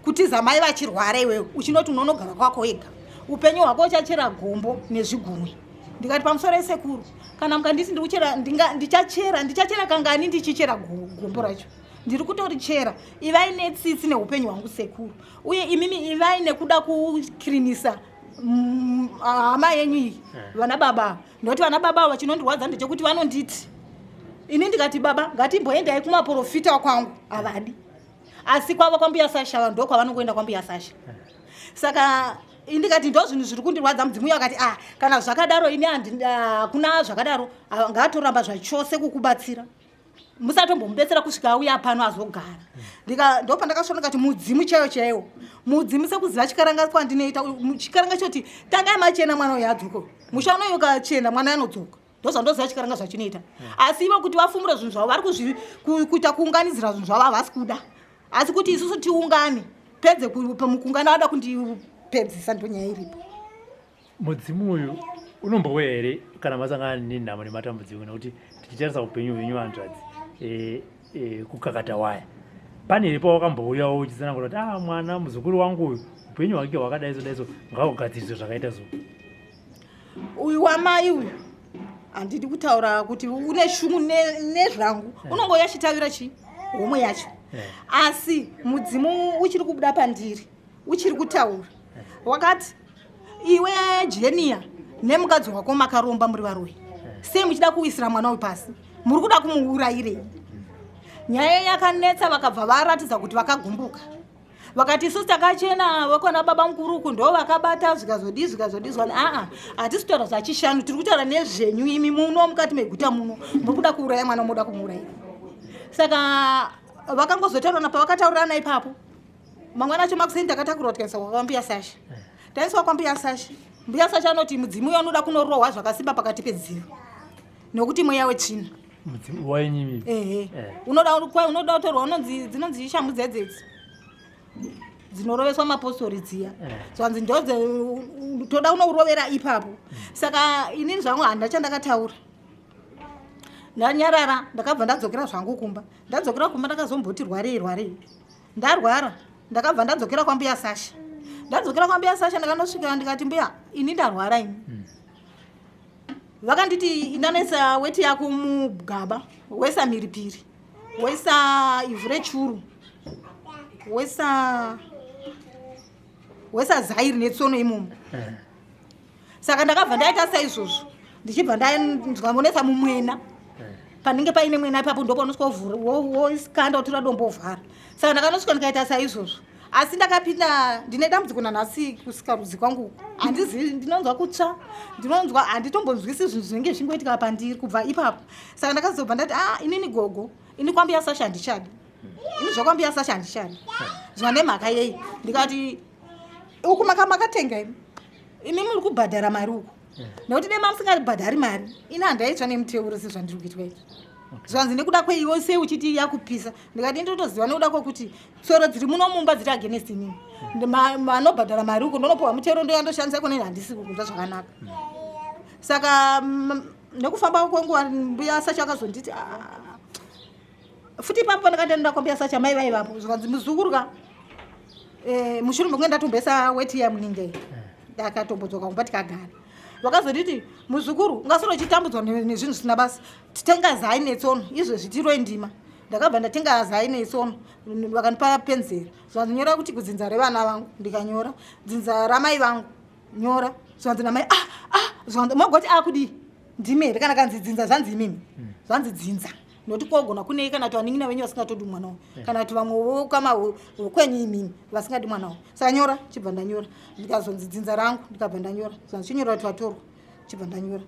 Kutiza mai vachirwara iwewe uchinoti unonogara kwako wega. Upenyu hwako uchachera gombo nezvigunwe. Ndikati pamusoro esekuru kana mukanditi ndikuchera ndichachera, ndichachera kangani ndichichera gombo racho. Ndiri kutorichera. Ivai netsitsi neupenyu hwangu sekuru. Uye imimi ivai nekuda kukirinisa hama yenyu iyi, vana baba. Ndoti vana baba ava chinondirwadza ndechekuti vanonditi ini ndikati baba ngatimboendai kumaprofita kwangu havadi. Asi kwavo kwambuya Sasha vanhu ndokwavanongoenda kwambuya Sasha. Saka ini ndikati ndo zvinhu zviri kundirwadza. Mudzimu uyo akati kana zvakadaro ini hakuna zvakadaro, ngaatoramba zvachose kukubatsira. Musatombomubetsera kusvika auya pano azogara. Ndo pandakasvona ndikati mudzimu chaiwo chaiwo. Mudzimu sekuziva chikaranga kwandinoita, chikaranga choti tangai machena mwana uyu adzoka. Musha unoyu ukachena mwana anodzoka. Ndozvandoziva chikaranga zvachinoita. Asi ivo kuti vafumure zvinhu zvavo vari kuita kuunganidzira zvinhu zvavo havasi kuda. Asi kuti isusu tiungane pedze mukungana vada kundipedzisa ndo nyaya iripo. Mudzimu uyu unombouya here kana masangana nenhamo nematambudziko? Nekuti tichitarisa upenyu hwenyu hanzvadzi, kukakata waya, pane here pawakambouyawo uchitsanangura kuti mwana muzukuru wangu uyu upenyu hwake hwakadai so dai so, ngaugadziriswe zvakaita so? Uyu wamai uyu handidi kutaura kuti une shungu nezvangu. Unongouya achitavira chi homwe yacho. Asi mudzimu uchiri kubuda pandiri, uchiri kutaura. Wakati iwe Jenia nemukadzi wako makaromba muri varoyi. Sei muchida kuwisira mwana uyu pasi? Muri kuda kumuurayirei? Nyaya yakanetsa vakabva varatidza kuti vakagumbuka. Vakati isusu takachena vekwana baba mukuru uku ndo vakabata zvikazodii zvikazodii zvikazodii. Aa, hatisi kutaura zvachishanu, tiri kutaura nezvenyu imi muno mukati meguta muno. Muri kuda kuuraya mwana, munoda kumuurayira. Saka vakangozotaurana pavakataurirana ipapo. Mangwana acho makuseni takatakurwa tikaiswa kwambuya Sasha. Taiswa kwambuya Sasha. Mbuya Sasha anoti mudzimu uyo unoda kunorohwa zvakasimba pakati pedziva nekuti mweya wetsvina. Mudzimu wainyi? Ehe. Unoda unoda kutorwa unonzi dzinonzi shamhu dzedzedzi. Dzinoroveswa mapostori dziya. Zvanzi ndodze toda unourovera ipapo. Saka inini zvangu handina chandakataura. Ndanyarara ndakabva ndadzokera zvangu kumba. Ndadzokera kumba ndakazomboti rwarei rwarei. Ndarwara ndakabva ndadzokera kwambuya Sasha. Ndadzokera kwambuya Sasha ndakanosvika ndikati mbuya ini ndarwara ini. Vakanditi indanesa weti yako mugaba wesa mhiripiri wesa ivhu rechuru wesa wesa zai rine tsono imomo. Saka ndakabva ndaita saizvozvo ndichibva ndanzwa mumwena panenge paine mwena ipapo ndopaunosvika woikanda wotora dombo wovhara. Saka ndakanosvika ndikaita saizvozvo, asi ndakapinda ndine dambudziko nanhasi kusikarudzi kwangu handizivi, ndinonzwa kutsva, ndinonzwa handitombonzwisi zvinhu zvinenge zvichingoitika pandiri kubva ipapo. Saka ndakazobva ndati a inini gogo, ini kwambuya Sasha handichadi, ini zvakwambuya Sasha handichadi zva nemhaka yei. Ndikati uku makatenga imi imi muri kubhadhara mari uku nekuti dai mamusingabhadhari mari ini handaitsva nemuteuro sezvandiri kuitwa izvi. Zvanzi nekuda kweiwo sei uchiti yakupisa. Ndikati ndotoziva nekuda kwekuti tsoro dziri muno mumba dziri against inini, vanobhadhara mari uko ndonopiwa mutero ndoyandoshandisa kune handisi kukunzwa zvakanaka. Saka nekufamba kwenguva mbuya Sacha akazonditi futi ipapo pandakati kwambuya Sacha mai vaivapo zvikanzi muzukuru ka mushure mekunge ndatomboisa weti iya muninge ndakatombodzoka kumba tikagara. Vakazonditi muzukuru ungasoro uchitambudzwa nezvinhu zvisina basa, titenga zai netsono izvezvi tiroi ndima. Ndakabva ndatenga zai netsono vakandipa penzera zvanzi nyora kuti kudzinza revana vangu, ndikanyora dzinza ramai vangu nyora zvanzi namai ah ah zvanzi mogoti akudii ndimi here kana kanzi dzinza zvanzi imimi zvanzi dzinza nokuti kogona kunei kana kuti vanin'ina venyu vasingatodi mwana uyu kana kuti vamwe vokama vokwenyu imimi vasingadi mwana uyu. Saka nyora, chibva ndanyora ndikazonzi dzinza rangu, ndikabva ndanyora zvanzi chinyora kuti vatorwa, chibva ndanyora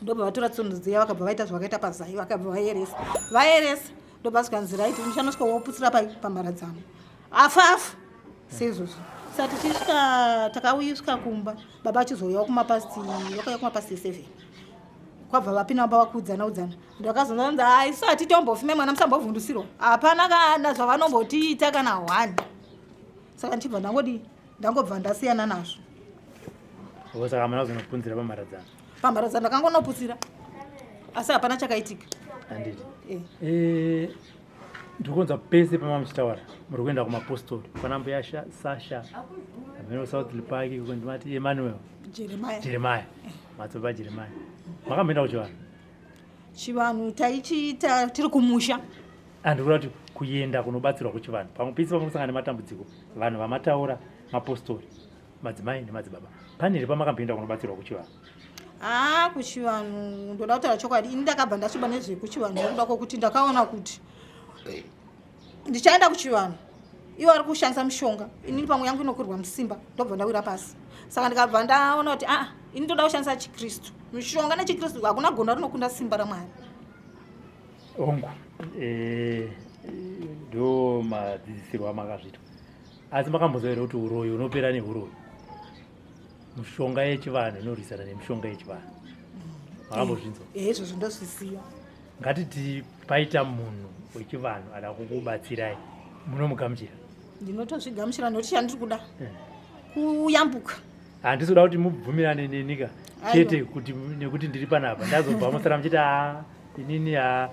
ndobva vatora tsono dziya vakabva vaita zvavakaita pazai vakabva vaeresa vaeresa ndobva zvikanzi right uchanosvika woputsira pai pamharadzano afa afa seizvozvo. Saka tichisvika takauyisvika kumba baba achizouyawo kumapasti vakauya kumapasti 7 kwabva vapinda vamba vakuudzana udzana. Ndakazonzanzi ha isu hatitombofime mwana musambovhundusirwa hapana kana zvavanombotiita kana one. Saka ndichibva ndangodi ndangobva ndasiyana nazvo. Saka muna kuzonopunzira pamharadzano? Pamharadzano ndakangonoputsira asi hapana chakaitika. Handiti ndiri kunzwa pese pama muchitaura muri kuenda kumapostori kwana mbuya Sasha amene South Park ndimati Emmanuel Jeremiah. Jeremiah madzibaba Jeremiah. Makamboenda kuchivanhu? Chivanhu taichiita tiri kumusha. Andikuda kuti kuenda kunobatsirwa kuchivanhu pamwe pese pamunosangana nematambudziko vanhu vamataura mapostori madzimai nemadzibaba pane here pamakamboenda kunobatsirwa kuchivanhu? Haa kuchivanhu ndoda kutaura chokwadi ini ndakabva ndasviba nezvekuchivanhu nekuda kwokuti ndakaona kuti ndichaenda kuchivanhu ivo vari kushandisa mishonga inini pamwe yangu inokwirwa musimba ndobva ndawira pasi. Saka ndikabva ndaona kuti aa ini ndoda kushandisa chikristu, mishonga nechikristu hakuna gona rinokunda simba ramwari. Hongu ndo madzidzisirwo amakazviitwa asi makambonzwa here kuti uroyi unopera neuroyi? Mishonga yechivanhu inorwisana nemishonga yechivanhu, makambozvinzwa? Izvozvo ndozviziva. Ngatiti paita munhu wechivanhu ada kukubatsirai, munomugamuchira? Ndinotozvigamuchira nokuti chandiri kuda kuyambuka. Handisi kuda kuti mubvumirane nenika chete kuti nekuti ndiri panapa ndazobva musara muchiti a inini a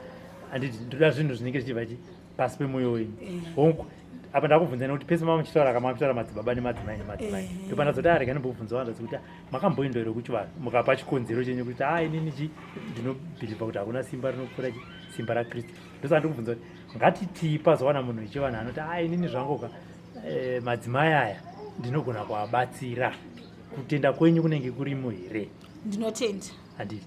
handiti ndoda zvinhu zvinenge zvichibva chi pasi pemwoyo wenyu. Hongu apa ndakubvunza nekuti pese mama muchitaura kama muchitaura madzibaba nemadzimai nemadzimai ndopandazoti arega ndimbobvunza vanhu kuti makamboenda here kuchivanhu mukapa chikonzero chenyu kuti a inini chi ndinobhilivha kuti hakuna simba rinopfuura chi simba rakristu. Ndosaka ndikubvunza kuti ngatiti pazowana munhu wechivanhu anoti a inini zvangu ka madzimai aya ndinogona kuabatsira, kutenda kwenyu kunenge kurimo here? Ndinotenda. Handiti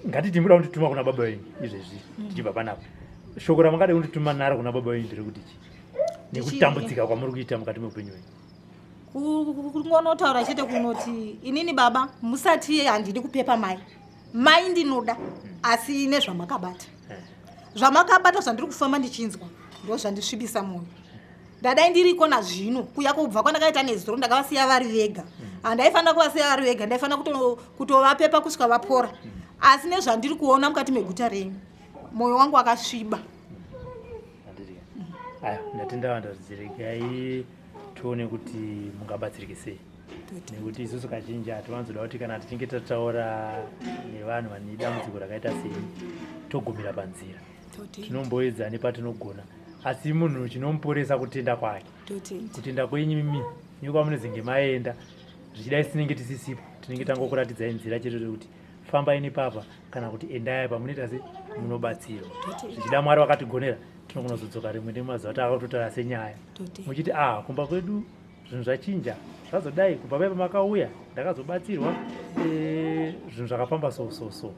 ngatiti muda kundituma kuna baba venyu izvezvi tichibva panapa, shoko ramangada kundituma naro kuna baba venyu nderekuti chi nekutambudzika kwamuri kuita mukati meupenyu hwenyu? Kungonotaura chete kunoti inini baba musati handidi kupepa mai, mai ndinoda asi nezvamakabata zvamakabata zvandiri kufamba ndichinzwa ndo zvandisvibisa mwoyo. Ndadai ndiriko nazvino kuya kubva kwandakaita nezuro ndakavasiya vari vega. Handaifanira kuvasiya vari vega, ndaifanira kutovapepa kusvika vapora. Asi nezvandiri kuona mukati meguta renyu, mwoyo wangu wakasviba. Aya, ndatenda vanhu regai tione kuti mungabatsirike sei, nekuti isusu kazhinji hatiwanzoda kuti kana tichinge tataura nevanhu vane dambudziko rakaita sei togumira panzira. Tinomboedza nepatinogona, asi munhu chinomuporesa kutenda kwake. Kutenda kwenyu imi nekwamunozenge maenda, zvichidai tinenge tisisipo, tinenge tangokuratidzai nzira chete kuti fambai nepapa kana kuti endai apa, munoita se munobatsirwa. Zvichida Mwari vakatigonera, tinogona kuzodzoka rimwe nemazuva takakutotaura senyaya, muchiti ah, kumba kwedu zvinhu zvachinja, zvazodai, kubva paipa makauya ndakazobatsirwa, zvinhu zvakafamba so so so.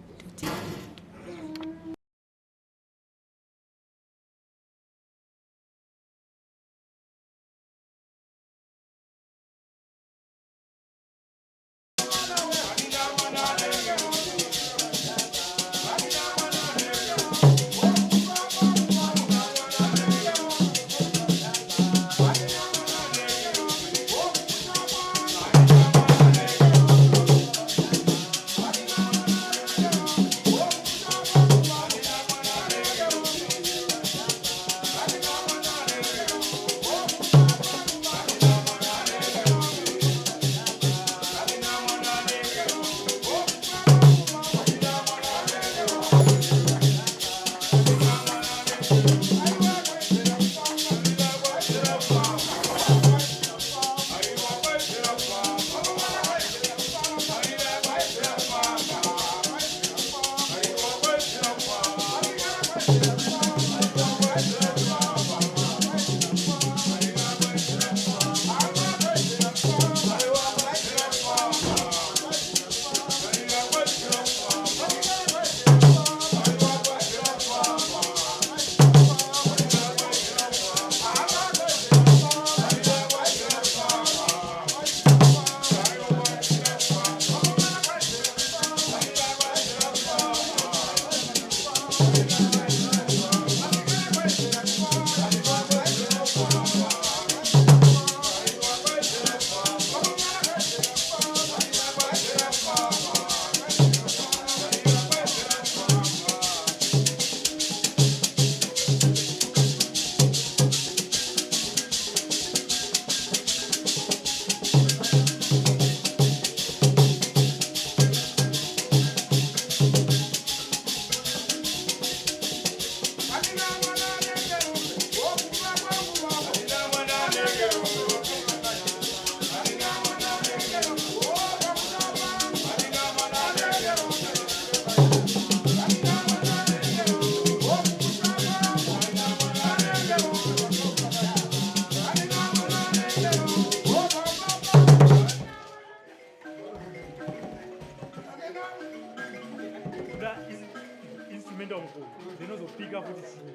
Instrumental mukuru dzinozopika futi chii.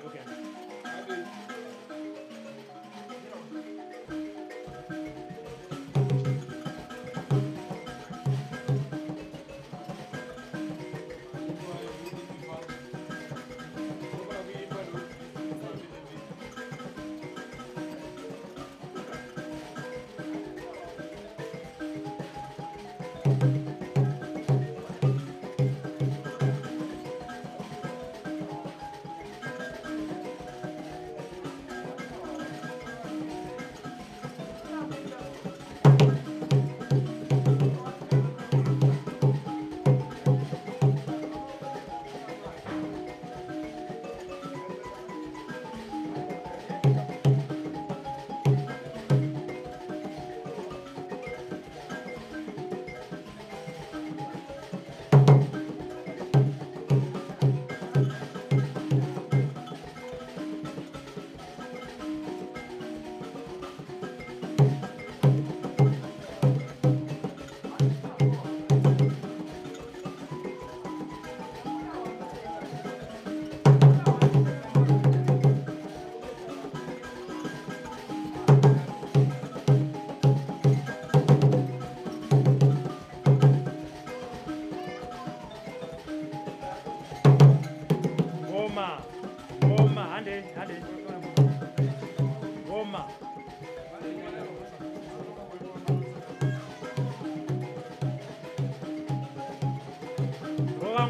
Okay.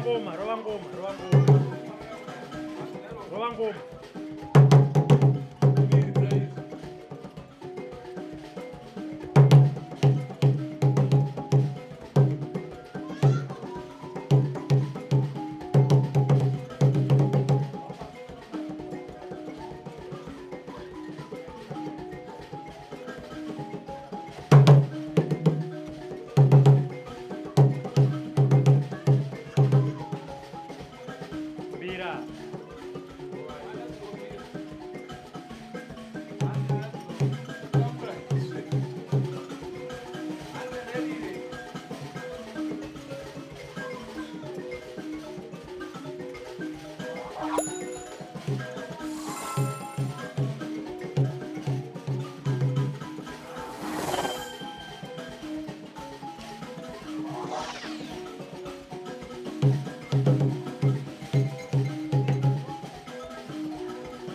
Rova ngoma, rova ngoma, rova ngoma. Rova ngoma. Mbira.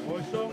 Hosho.